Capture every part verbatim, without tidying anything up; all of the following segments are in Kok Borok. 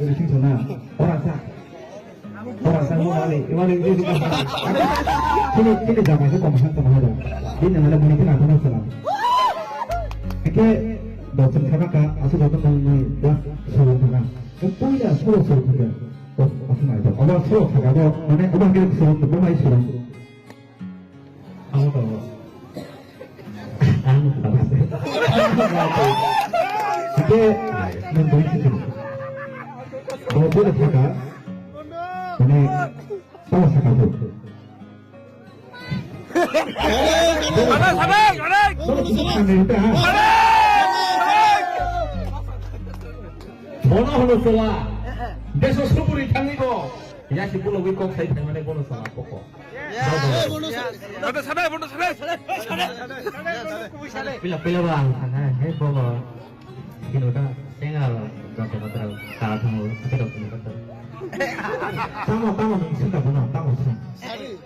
Duri sing sona. Ora sa. Ora sa mo ale. Iwan ini juga. Kini kini jamai itu pemahaman pemahaman. Ini mana bunyi kena apa masalah? Saka aswk joto nang nai class solo thaka. Puila solo solo thaka. Aswk nai to. Oba solo thaka bo mane oba ke solo bo mai solo. Amo to. Amo to. Oke, nang beri sini. Bo puila thaka. Mane solo thaka bo. Bono hono sola. Deso supuri thangni bo. Yasi bulo wi kok sai thangmane bono sola koko. Pila pila ba ang thangha he bono. Kino da, tenga lo, joto joto, kala thango, kito kino kata. Tamo, tamo, nung sing ka bono, tamo sing. Sari,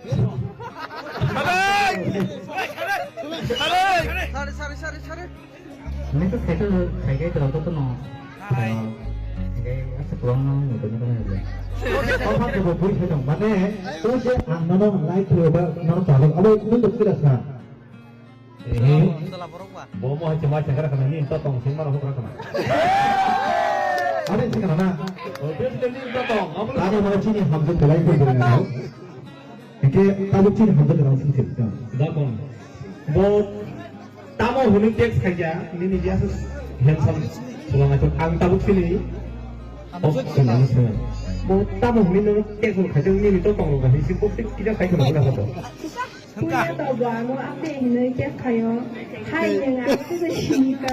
sari, sari, sari. Nito khaito, khaikai to, to, to no. Khaikai, asa kurang no, nito, nito, nito. Kau pakai bo bui khaito, mane, o je ang nono like khayo ba, nono tabok, abo nung dokira sa. Eh. Bo mo hai chuma chakra kana ni to tong sing maro hokra kana. Are sing kana na. O te sing ni to tong. Abo. Tamo mo chini hamjak belai ko gurung na. Eke tamo chini hamjak belai sing sing. Da kon. Bo tamo huni text khaja ni ni biasa handsome. Sulang aja ang tabuk sini. Oh, sulang sulang. Bo tamo huni no text khaja ni ni to tong lo kan si ko tik kija khai kana na to. Puila to bo amo ate hinwi khe khayo. Hai nwng ang khe sini ka.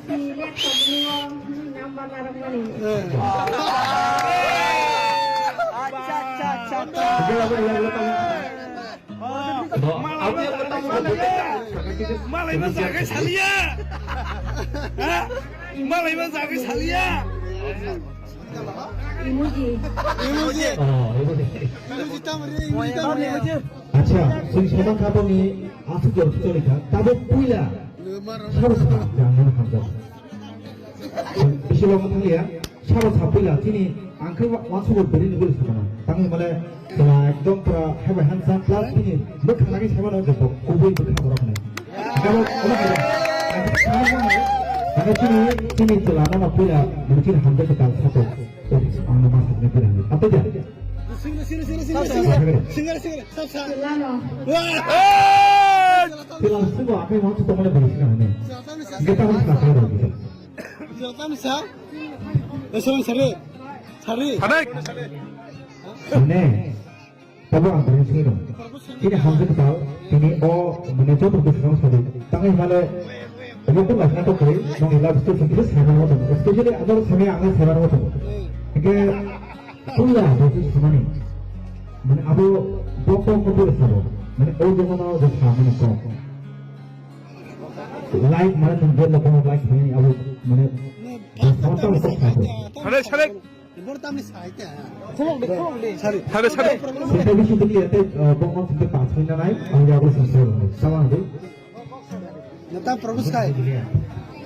Sini laptop ni o number narwkmani. Acha, acha, acha, acha. Malai ma jagai saliya. Ha? Malai ma jagai saliya. Emoji. Emoji. Oh, emoji. Emoji tam re, emoji tam re. Acha, sing sama kapang ni asuk jor chori ka. Tabo puila. Sabo sa, jangan hamjak. Bisi long thang ya. Sabo sa puila. Tini ang khe wa-, wansuk beri ni beri sakana. Tang male, tela ekdom pura heba handsome plus tini. Muk khana ki sama no joto. Kubui muk khana borok ni. Kabo, omo kaya. Ang khe sama no. Ang khe tini, tini tela no puila. Mungkin hamjak ke tal satu. Ang nama sakne puila. Apa dia? Single, single, single, single, single, single, single, single. Sab, sab. Wah! Sila subo akai mau tu tomole beri sini ane. Kita harus kasih lagi. Sila kami sa. Esok sari. Sari. Sari. Ini. Tabo ang beri sini dong. Ini hamjak tau. Ini o manager tu sekarang sari. Tangai male. Ini pun lah nak kau kau. Nong ilah betul sendiri saya mau tu. Especially ada saya yang saya mau tu. Oke. Puila bo khe samani. Mane abo bok bok no puila sabo. Mane o jogo no je samani kok. Like mane tong je lokono like samani abo mane. Sare, sare. Sare, sare. Sare, sare. Sare, sare. Sinte bisi dikli ate, eh, bok bok sinte pas minit nai, ang jago sinte. Sama ade. Nata Prabhu Sky.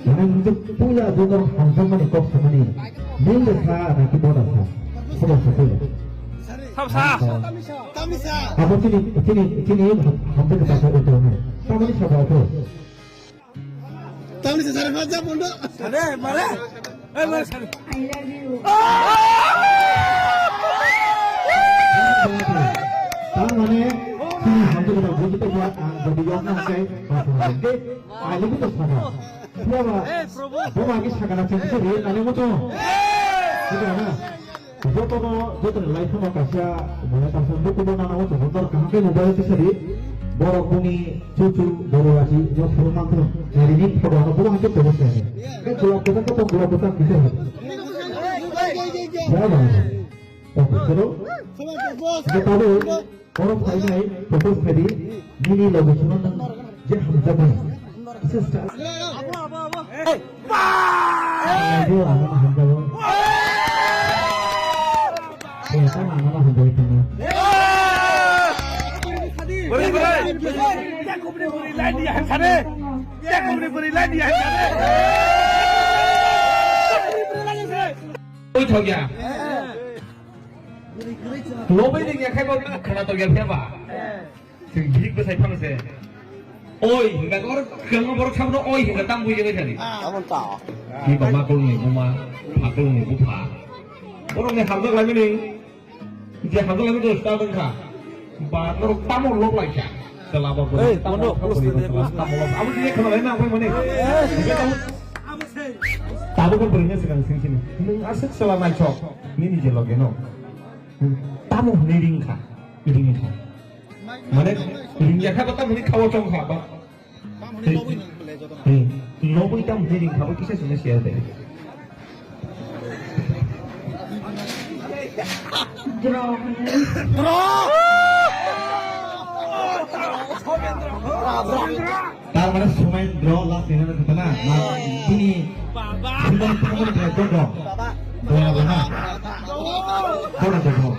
Mane nungkhe puila jono hamjakmani kok samani. Nini sa na ki boda sa. Sobo sa puila. Sab sa. Tamisa. Abo chini, chini, chini hamjak ka sa uto ne. Tamani sa ba uto. Tamisa sare ma ja bondo. Sare, mare. Eh, mare sare. I love you. Tamane, chini hamjak ka buji to ba ang bodi yok na kai. Ba sa de. Ai, lugu to saka. Phiya ba, eh, Prabhu. Bo agi sakana chengse re, nani mo to. Eh. Sika na. Joto no, joto ni life no kaisa, mane kaisa luku no nana mo to, joto kaham ke mobile te sari. Borok boni chuchu, boro aji, jo phuru mantro. Nari ni photo no, bo hake photo se. Ke chula photo ko to, boro photo kisa hai. Ya ba. Photo. Ke tabu. Oro phainai propose khaidi, nini loge sino nang je hamjakmani. Kisa sta-, abo, abo, abo. Abo ano hamjago. Eh, tamo ano hamjagwi tongno. Beri, beri. Beri, beri. Oi, thok ya. Lobai ni ya khai ba khana to ya ba. Sing big besai phang se. Oi, hingka kor, kemo borok sabno oi hingka tam bui jagoi thani. Abon ta. Ki ba makulni buma, makulni bupha. Borok ni hamjak lai mani. Je hamjak lai mani to start wngkha. Ba norok tamo lok lai kha. Chwla bo bo. Ei, tamo bondo, lok, bondo, tamo lok. Abo je khana lai na pai mani. Tabo ko bwrwini swkang sing sini. Nwng aswk chwla naithok. Nini je loge no. Tamo hwnwi ring kha. Ring kha. Mane, ringya kha ba tamo hwnwi khawo chong kha ba. Tamo hwnwi nogwi nang le joto na. Hmm. Nogwi tamo hwnwi ring kha ba kisa sini siya de. Draw hwnwi. Draw! Tar mane Somen draw last minute kata na. Ma, bini sumon tamo de joto. Draw na. Draw na joto.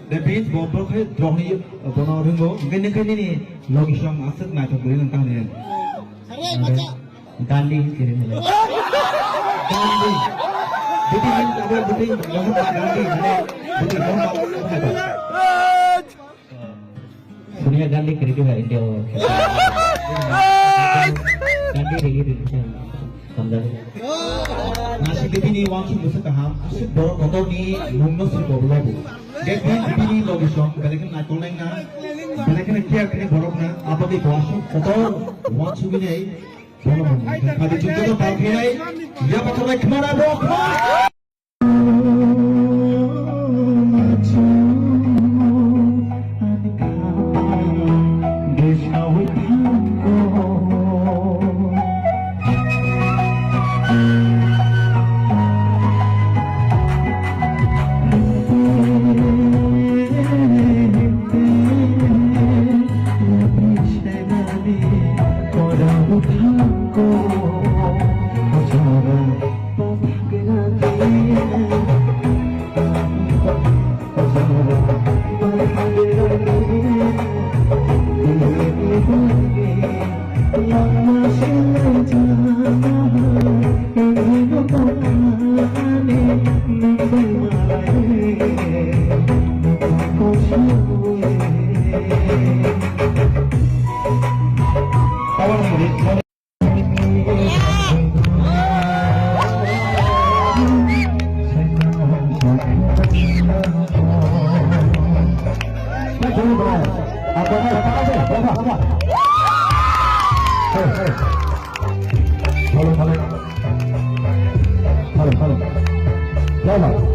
The beach bo bro khai drong ni bono ringo. Ngai ngai nini logi song aswk naithok bwrwi nang tang ni. Gandhi kiri ni. Gandhi. Bwtwi ni tabuk bwtwi Mahatma Gandhi ni. Bwtwi Mahatma Gandhi. Sonia Gandhi kiri di ba India o. Gandhi rigi di. Hamjak. Nasik bini wansuk bwswk kaham, aswk borok kotor ni mungno swi bo bwlai bo. Get bini logi song, belai kheno naikol nai na, belai kheno care kheno borok na, aboni bo aswk kotor wansuk bini ai, bono mungno. Kadi chukto to pal khainai, ya pathor nai khmana bo khma. Follow, follow. Follow, follow. Follow, follow.